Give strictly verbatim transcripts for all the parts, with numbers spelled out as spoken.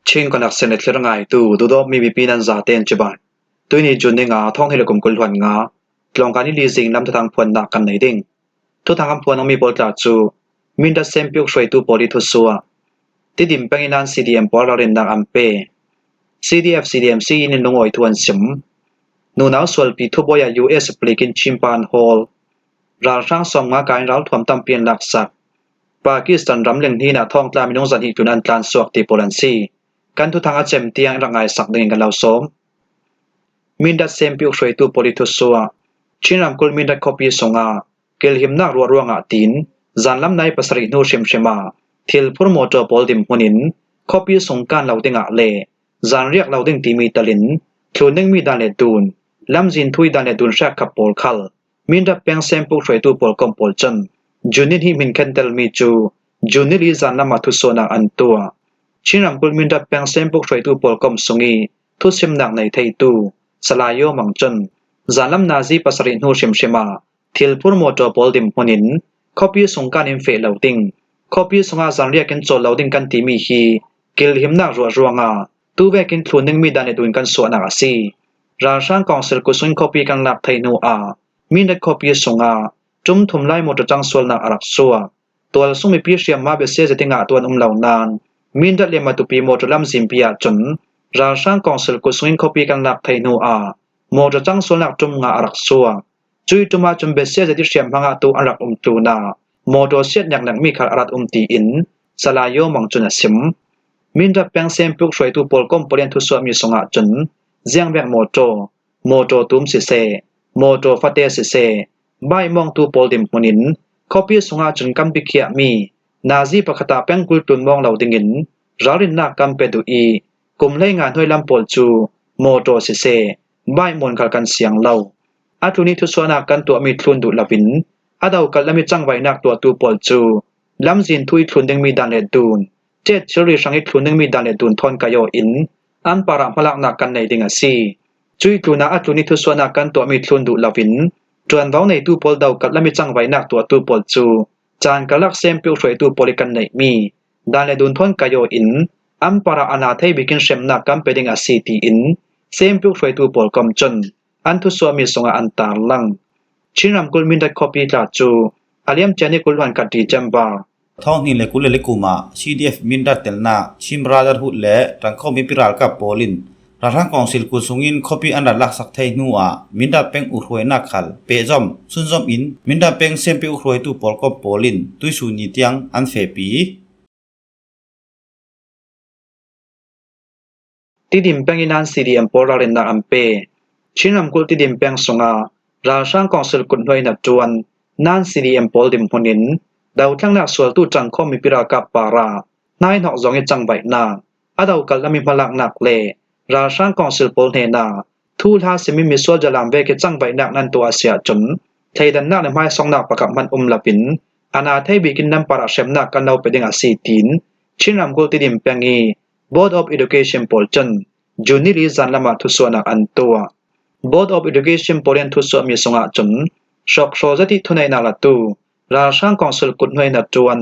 Chin Connection le thlir ngaitu, Dudawp mi bipi nan zaten cibai. Tuini June ni nga, thawng hnih le kum kul hluan nga, tlawngkai ni li zing lam thuthang phuannak kan nei ding. Thuthang an phuan awmi pawl tla cu Mindat Sempiuk hruaitu pawl i thusuah. Tidim peng in an C D M pawl ralrinnak an pe. C D F, C D M C in lungawi thu an sim. Nunau sualpi thubawi ah U S palik in Chin pan hawl. Ralhrang sawmnga kai in ralthuam tampi an laksak. Pakistan ram leng hnin ah thawngtla minung zahnih tlun an tlansuak ti pawl an si. Kan thuthang a cem tiang in rak ngaisak dingin kan lo sawm. Mindat Sempiuk hruaitu pawl i thusuah. Chin ramkulh Mindat khuapi sungah kilhimnak ruah ruangah tiin zanlam nai pasarih hnu hrimhrim ah thil phur mawṭaw pawl dim hmun in khuapi sung kan lo dingah le zanriak lo ding timi talin thlun dingmi dan le dun, lamzin thui dan le dun hriakkhap pawl khal Mindat peng Sempiuk hruaitu pawl kom pawl cun June ni hnih hmin khentelmi cu June ni li zanlam ah thusuahnak an tuah. Chin ramkulh Mindat peng Sempiuk hruaitu pawl kom sung i thusimnak nei theitu Salai Yaw Mang cun zanlam nazi pasarih hnu hrimhrim ah thil phur mawṭaw pawl dim hmun in khuapi sung kan in feh lo ding, khuapi sungah zanriak in cawl lo ding kan timi hi kilhimnak ruah ruangah tu vekin thlun dingmi dan le dun kan suahnak a si. Ralhrang kawngsil kut sungin khuapi kan lak thei hnu ah Mindat khuapi sungah ṭum thum lai mawṭaw cang sualnak a rak suak. Tualsung mipi hriamhma besia zetin ngah tuan um lo nain Mindat le Matupi mawṭaw lamzinpi ahcun ralhrang kawngsil kut sungin khuapi kan lak thei hnu ah mawṭaw cang sualnak ṭum nga a rak suak. Cui ṭum ahcun besia zet i hriamhma ngahtu an rak um tlunah mawṭaw siat neknekmi khal a rat um tiin Salai Yaw Mang cun a sim. Mindat peng Sempiuk hruaitu pawl kom pawl in thusuahmi sungah cun ziangvek mawṭaw, mawṭaw tum siseh, mawṭaw fate siseh, baih mawngtu pawl dim hmun in khuapi sungah cun kan bikhiahmi nazi pakhat ah pengkul tlun mawng lo dingin ralrinnak kan pe duh i kum hleinga hnuai lam pawl cu mawṭaw siseh, baih mawn khal kan siang lo. A tlun i thusuahnak kan tuahmi thlun duh loin a dokalh lam i cangvaihnak tuahtu pawl cu lamzin thu i thlun dingmi dan le dun, ṭet thilri hrang i thlun dingmi dan le dun thawn kaih aw in an parah hmalaknak kan nei ding a si. Cui tlunah a tlun i thusuahnak kan tuahmi thlun duh loin ṭuanvo neitu pawl dokalh lam i cangvaihnak tuahtu pawl cu caan karlak Sempiuk hruaitu pawl i kan neihmi dan le dun thawn kaih aw in an parah a na thei bikin hremnak kan pe ding a si tiin Sempiuk hruaitu pawl kom cun an thusuahmi sungah an tarlang. Chin ramkulh Mindat khuapi tla cu a liamcia ni kul hluan khat December, thawng hnih le kul le li kum ah C D F Mindat telnak Chin Brotherhood le Ṭangkhawm mipi ralkap pawl in ralhrang kawngsil kut sungin khuapi an rak laksak thei hnu ah Mindat peng uhruainak khal pehzom sunzom in Mindat peng Sempiuk uhruaitu pawl kom pawl in tuisun ni tiang an fehpi. Tidim peng in an C D M pawl ralrinnak an pe. Chin ramkulh Tidim peng sungah ralhrang kawngsil kut hnuai hnaṭuan nan C D M pawl dim hmun in dothlengnak sualtu Ṭangkhawm mipi ralkap parah hnaihnawk zong i cangvaihnak, a dokalh lam i hmalaknak le ralhrang kawngsil pawl hnenah thuhla simin misual jalam vek i cangvaihnak nan tuah a si ahcun thleidannak le hmaisawngnak pakhat hman um loin a na thei bikin nan parah hremnak kan lo pe ding a si tiin Chin ramkulh Tidim peng i Board of Education pawl cun June ni li zanlam ah thusuahnak an tuah. Board of Education pawl in thusuahmi sungah cun hrawkhrawl zet i thuneihnak latu ralhrang kawngsil kut hnuai hnaṭuan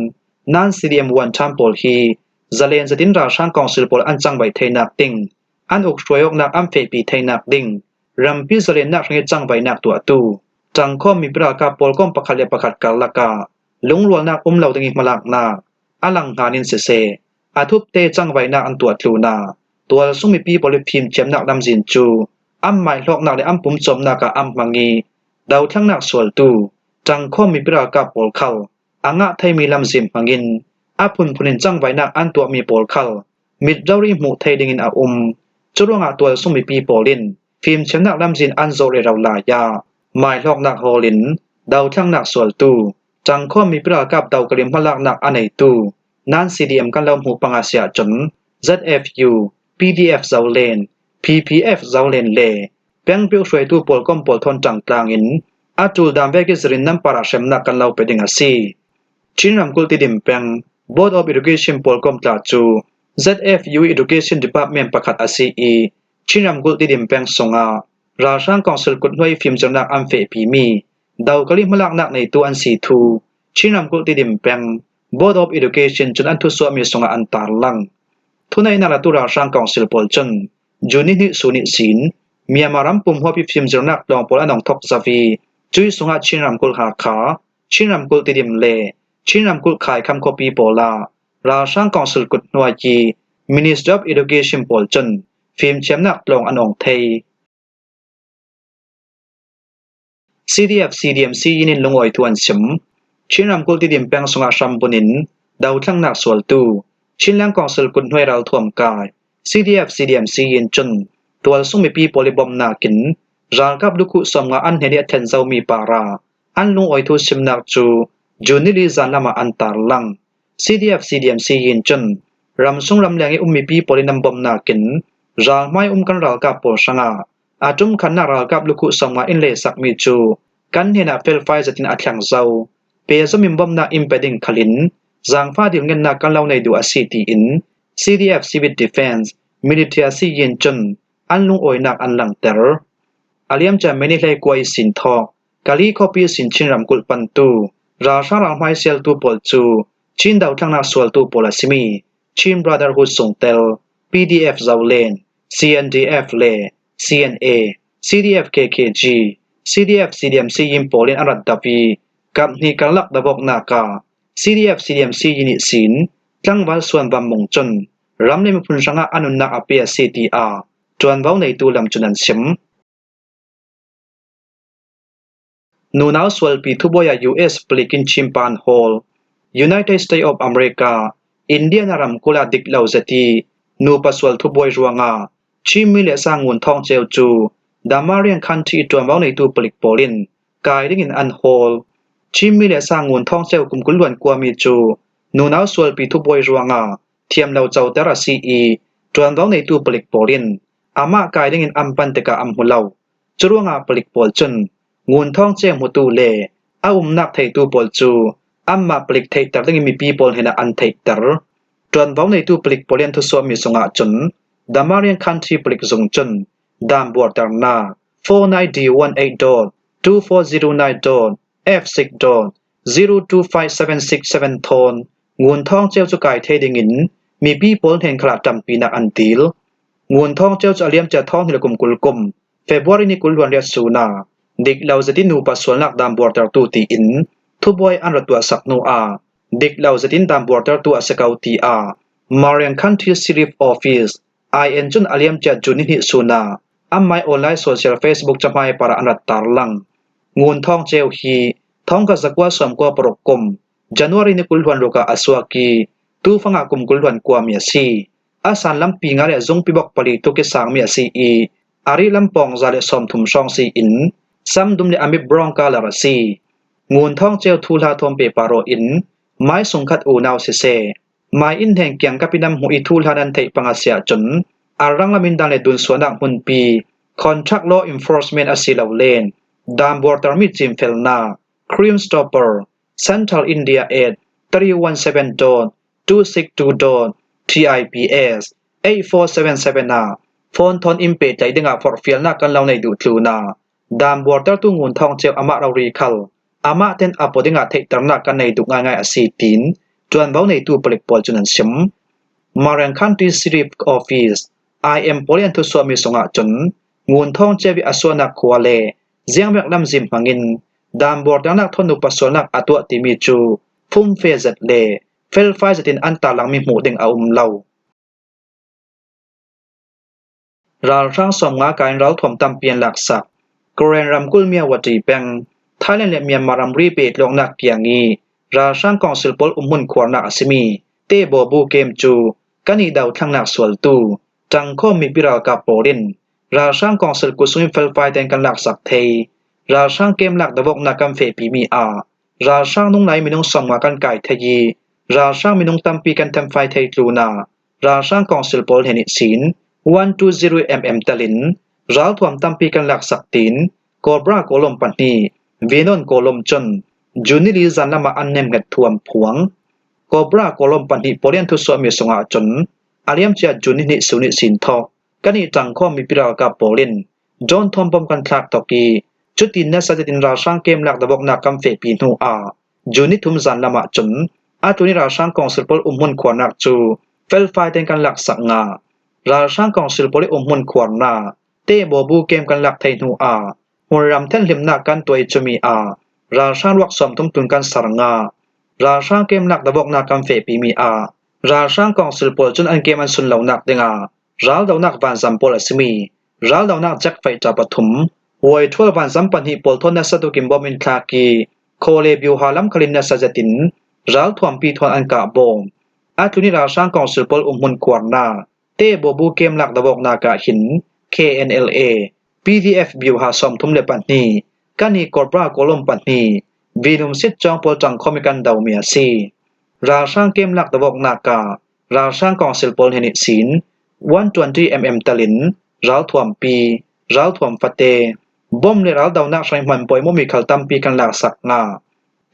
nan C D M vuanṭhan pawl hi zalen zetin ralhrang kawngsil pawl an cangvaih theinak ding, an ukhruai awknak an fehpi theinak ding, rampi zalennak hrang i cangvaihnak tuahtu Ṭangkhawm mipi ralkap pawl kom pakhat le pakhat karlak ah lungrualnak um lo ding i hmalaknak a lang hnanin siseh, a thupte cangvaihnak an tuah tlunah tualsung mipi pawl i fimthiamnak lamzin cu an maihlawknak le an pumcawmnak ah an hmang i dothlengnak sualtu Ṭangkhawm mipi ralkap pawl khal a ngah theimi lamzin hmangin a phunphun in cangvaihnak an tuahmi pawl khal mit rori hmuh thei dingin a um. Curuangah tualsung mipi pawl in fimthiamnak lamzin an zawh rero lai ah maihlawknak hawlin dothlengnak sualtu Ṭangkhawm mipi ralkap dokalh i hmalaknak a neitu nan C D M kan lo hmuh pang a si ahcun Z F U, P D F Zolen, P P F Zolen le pengpiuk hruaitu pawl kom pawl thawn ṭangtlang in a ṭul dan vek i zirin nan parah hremnak kan lo pe ding a si. Chin ramkulh Tidim peng Board of Education pawl kom tla cu Z F U Education Department pakhat a si i Chin ramkulh Tidim peng sungah ralhrang kawngsil kut hnuai fimcirnak an fehpimi dokalh i hmalaknak neitu an si thu Chin ramkulh Tidim peng Board of Education cun an thusuahmi sungah an tarlang. Thuneihnak latu ralhrang council pawl cun June ni hnih sun ihsin Myanmar ram pumhuapi fimzirnak tlawng pawl an ong thok zo i, cui sungah Chin ramkulh Hakha, Chin ramkulh Tidim le Chin ramkulh Khaikham khuapi pawl ah ralhrang council kut hnuai i Ministry of Education pawl cun fimthiamnak tlawng an ong thei. C D F C D M C in lungawi thu an sim. Chin ramkulh Tidim peng sungah hrambun in dothlangnak sualtu Chinland Council kut hnuai ralthuam kai C D F C D M C in cun tualsung mipi pawl i bawmhnak in ralkap lukhuh sawmnga an hnen i a thlen zomi parah an lungawi thu simnak cu June ni li zanlam ah an tarlang. C D F C D M C in cun ramsung ramleng i um mipi pawl in an bawmhnak in ralhmai um kan ralkap pawl hrangah a ṭumkhatnak ralkap lukhuh sawmnga in leisakmi cu kan hnenah felfai zetin a thleng zo. Pehzom in bawmhnak in pe ding khalin zaangfah dilngennak kan lo nei duh a si, tiin C D F Civil Defence Military a si in cun an lungawinak an langter. A liamcia May ni hleikua ihsin thawk Kali khuapi ihsin Chin ramkulh pantu ralhrang ralhmai sialtu pawl cu Chin dothlangnak sualtu pawl a simi Chin Brotherhood sungtel, P D F Zoland, C N D F le C N A, C D F K K G, C D F C D M C in pawl in an rat dap i, kap hnih karlak dovawknak ah C D F C D M C in ihsin tlangval suan van mung cun ram le miphun hrangah a nunnak a pe a si, tiah ṭuanvo neitu lam cun an sim. Nunau sualpi thubuai ah U S palik in Chin pa an hawl. United States of America, Indiana ramkulh ah dik lo zet i nupa sual thubuai ruangah Chin mi le sang Ngun Thawng Ceu cu Damarian County i ṭuanvo neitu palik pawl in kai dingin an hawl. Chin mi le sang Ngun Thawng Ceu kum kul hluan kuami cu nunau sualpi thubuai ruangah thiam lo coter a si i ṭuanvo neitu palik pawl in amah kai dingin an pan tikah an hmu lo. Curuangah palik pawl cun Ngun Thawng Ceu hmutu le a umnak theitu pawl cu anmah palik theihter dingin mipi pawl hnenah an theihter. Ṭuanvo neitu palik pawl in thusuahmi sungah cun Damarian County palik zung cun dam buarternak four nine D one eight dot two four zero nine dot F six dot zero two five seven six seven thawn Ngun Thawng Ceu cu kai thei dingin mipi pawl hnen khalah ṭampinak an dil. Ngun Thawng Ceu cu a liamcia thawng hnih le kum kul kum February ni kul hluan riat sun ah dik lo zet i nupa sualnak dam buartertu tiin thubuai an rak tuahsak hnu ah dik lo zet in dam buartertu a si ko, tiah Marian County Sheriff Office, I N cun a liamcia June ni hnih sun ah anmai online social Facebook cahmai parah an rat tarlang. Ngun Thawng Ceu hi thawngkhat zakua sawmkua paruk kum January ni kul hluan ruk ah a suak i, tufang ah kum kul hluan kuami a si. A san lampi nga le zungpi bok pali tuk i sangmi a si i, a rih lam pawng za le sawmthum hrawng si in, samdum le a mit brown color a si. Ngun Thawng Ceu thuhla thawn pehpar aw in, mai sungkhat unau siseh, mai in hnen kiangkap in an hmuh i thuhla nan theih pang a si ahcun, a ranglam in dan le dunsuahnak hmunpi, Contract Law Enforcement a si lo len, dam buartermi cinfelnak, Crime Stopper, Central India Act three one seven dot two six two dot T I P S eight four seven seven ah phone thawn in pehtlaih dingah forhfialnak kan lo nei duh tlunah, dam buartertu Ngun Thawng Ceu amah rori khal amah ten a pua dingah theihternak kan nei duh ngaingai a si, tiin ṭuanvo neitu palik pawl cun an sim. Marian County Sheriff Office, I M pawl i an thusuahmi sungah cun Ngun Thawng Ceu i a suahnak khua le ziangvek lamzin hmangin dam buarternak thawn nupa sualnak a tuah timi cu fumfe zet le felfai zetin an tarlangmi hmuh ding a um lo. Ralhrang sawmnga kai in ralthuam tampi an laksak. Karen ramkulh Myawaddy peng, Thailand le Myanmar ramri pehtlawknak kiang i ralhrang kawngsil pawl umhmun khuarnak a simi Te Bawbu kem cu kan i dothlangnak sualtu ṭangkhawm mipi ralkap pawl in ralhrang kawngsil kut sungin felfai tein kan laksak thei. Ralhrang kem lak dovawknak kan fehpimi ah ralhrang nunglai minung sawmnga kan kai thei i ralhrang minung tampi kan themfai thei tlunah ralhrang kawngsil pawl hnen ihsin one two zero M M telin ralthuam tampi kan laksak, tiin Cobra kawlawm pahnih Venom kawlawm cun June ni li zanlam ah an nemhnget thu an phuang. Cobra kawlawm pahnih pawl i an thusuahmi sungah cun a liamcia June ni hnih sun ihsin thawk kan i ṭangkhawm mipi ralkap pawl in drone thawn bom kan thlak thok i, cutin nasa zetin ralhrang kem lak dovawknak kan fehpi hnu ah June ni thum zanlam ah cun a tlun i ralhrang kawngsil pawl umhmun khuarnak cu felfai ten kan laksak ngah. Ralhrang kawngsil pawl i umhmun khuarna Tehbawbu kem kan lak thei hnu ah hmunram thenhlimnak kan tuah i cumi ah ralhrang ruak sawmthum tlun kan sar ngah. Ralhrang kem lak davawknak kan fehpimi ah ralhrang kawngsil pawl cun an kem an sun lonak dingah raldonak vanzam pawl a simi raldonak jet fighter pathum, huaithual vanzam pahnih pawl thawn nasa tukin bawm in thlak i khawle biuha lam khalin nasa zetin ralthuampi thawn an kah bawm. A tlun i ralhrang kawngsil pawl umhmun khuarna Tehbawbu kem lak davawknak ah hin K N L A, P D F biuha sawmthum le pahnih, kan i Cobra Column pahnih, vinum sit cawng pawl ṭangkhawm i kan domi a si. Ralhrang kem lak davawknak ah ralhrang kawngsil pawl hnen ihsin one twenty M M talin ralthuampi, ralthuam fate, bawm le raldonak hrang hman pawimawmi khal tampi kan laksak ngah.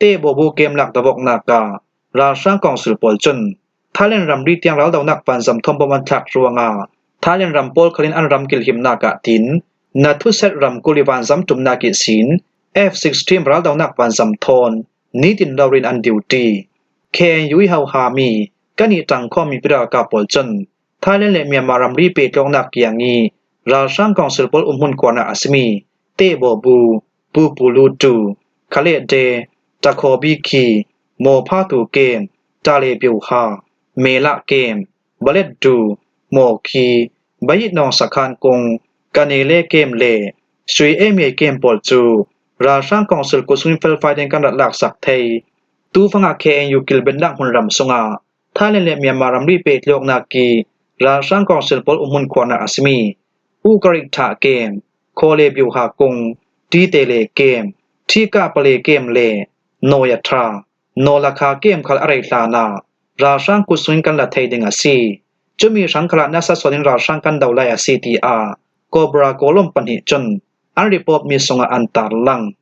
Tehbawbu kem lak davawknak ah ralhrang kawngsil pawl cun Thailand ramri tiang raldonak vanzam thawn bawm an thlak ruangah Thailand ram pawl khalin an ram kilhimnak ah tin na thuset ramkulh i vanzam ṭumnak ihsin F sixteen raldonak vanzam thawn nitin lorin an duty. K N U i hohami kan i ṭangkhawm mipi ralkap pawl cun Thailand le Myanmar ramri pehtluaknak kiang i ralhrang kawngsil pawl umhmun khuarnak a simi Tehbawbu, Pupulutu, Khalehde, Takhawbikhi, Mawphatu kem, Tale Biuha, Melah kem, Baletdu, Mawkhi, Bayit Nawng Sakhan Kung, Kanele kem le Sui Emiai kem pawl cu ralhrang kawngsil kutsung in felfai ten kan rak laksak thei. Tufangah K N U kilbennak hmunram sungah Thailand le Myanmar ramri pehtluaknak i ralhrang kawngsil pawl umhmun khuarnak a simi Ukarik Thah kem, Khawle Biuha Kung, Titele kem, Thika Pale kem le Noyatha, Nolakha kem khal a rei hlanah ralhrang kutsung in kan la thei ding a si. Cumi hrang khalah nasa sawn in ralhrang kan do lai a si, tiah Cobra Column pahnih cun an report mi sungah an tarlang.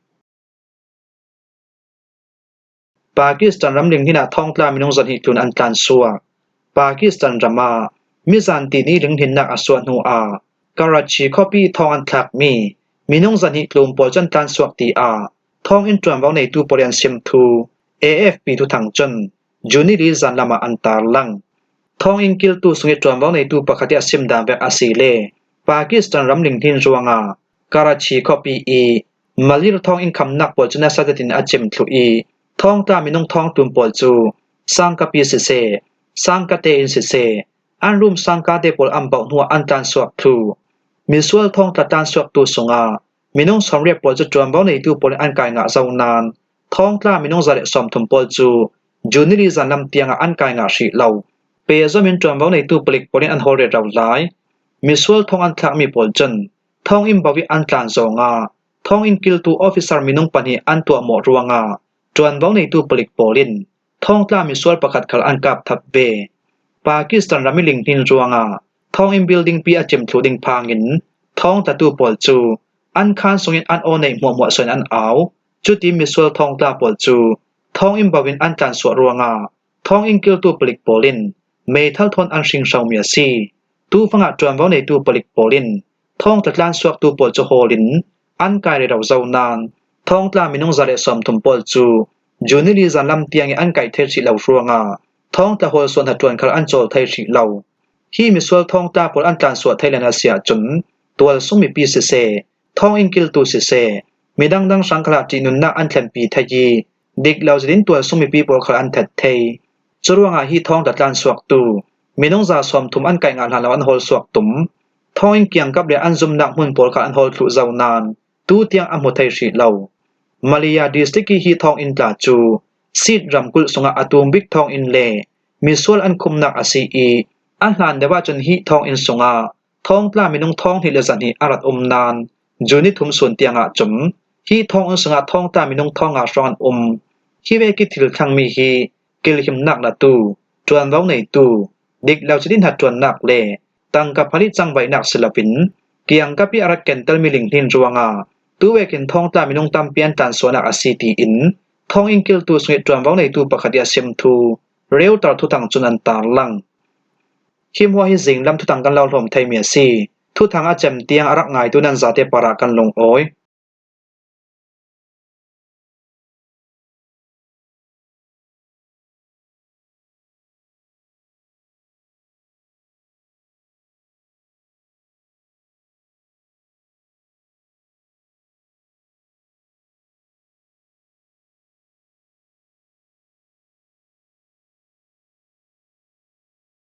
Pakistan ram linghnin ah thawngtla minung zahnih tlun an tlansuak. Pakistan ram ah mizanti ni linghninnak a suah hnu ah Karachi khuapi thawng an thlakmi minung zahnih tlun pawl cu an tlansuak, tiah thawnginn ṭuanvo neitu pawl i an sim thu A F P thuthang cun June ni li zanlam ah an tarlang. Thawnginn kiltu sung i ṭuanvo neitu pakhat i a sim dan vek a si le Pakistan ram linghnin ruangah Karachi khuapi i Malir thawnginn khamnak pawl cu nasa zetin a cim thluh i thawngtla minung thawng tlun pawl cu sangkapi siseh, sangkate in siseh, an rum sangkate pawl an bauh hnuah an tlansuak thluh. Misual thawngtla tlansuaktu sungah minung sawmriat pawl cu ṭuanvo neitu pawl in an kai ngah zo nain thawngtla minung za le sawmthum pawl cu June ni li zanlam tiangah an kai ngah hrih lo. Pehzom in ṭuanvo neitu palik pawl in an hawl rero lai. Misual thawng an thlakmi pawl cun thawnginn bo i an tlan zawngah thawnginn kiltu officer minung pahnih an tuahmawh ruangah ṭuanvo neitu palik pawl in thawngtla misual pakhat khal an kap thap ve. Pakistan ram i linghnin ruangah thawnginn building pi a cim thluh ding phangin thawngtlatu pawl cu an khan sungin an aw neih hmuahhmuah suain an au. Cutin misual thawngtla pawl cu thawnginn bo in an tlansuah ruangah thawnginn kiltu palik pawl in meithal thawn an hring hromi a si. Tufangah ṭuanvo neitu palik pawl in thawngtla tlansuaktu pawl cu hawlin an kai rero zo nain thawngtla minung za le sawmthum pawl cu June ni li zanlam tiang i an kaih thei hrih lo ruangah thawngtla hawlsuah hnaṭuan khal an cawl thei hrih lo. Hi misual thawngtla pawl an tlansuah thei len a si ahcun tualsung mipi siseh, thawnginn kiltu siseh, midangdang hrang khalah ṭihnunnak an thlenpi thei i dik lo zetin tualsung mipi pawl khal an that thei. Curuangah hi thawngtla tlansuaktu minung za sawmthum an kaih ngah hlan lo an hawlsuak tum. Thawnginn kiangkap le an zumnak hmun pawl khal an hawl thluh zo nain tu tiang a hmu thei hrih lo. Malia district i hi thawnginn tla cu Sikh ramkulh sungah a tum bik thawnginn le misual an khumnak a si i a hlan deuh ahcun hi thawnginn sungah thawngtla minung thawng hnih le zahnih a rat um nain June ni thum sun tiangah cun hi thawnginn sungah thawngtla minung thawng nga hrawng an um. Hi vek i thil thlangmi hi kilhimnak latu, ṭuanvo neitu, dik lo citi hnaṭuannak le tangka phal i cangvaihnak si loin kiangkap i a rat kentelmi linghnin ruangah tu vekin thawngtla minung tampi an tlansuahnak a si, tiin thawnginn kiltu sung i ṭuanvo neitu pakhat i a sim thu Reuters thuthang cun an tarlang. Hi hmuah hi zinglam thuthang kan lo hlawm theimi a si. Thuthang a cem tiang a rak ngaitu nan zate parah kan lungawi.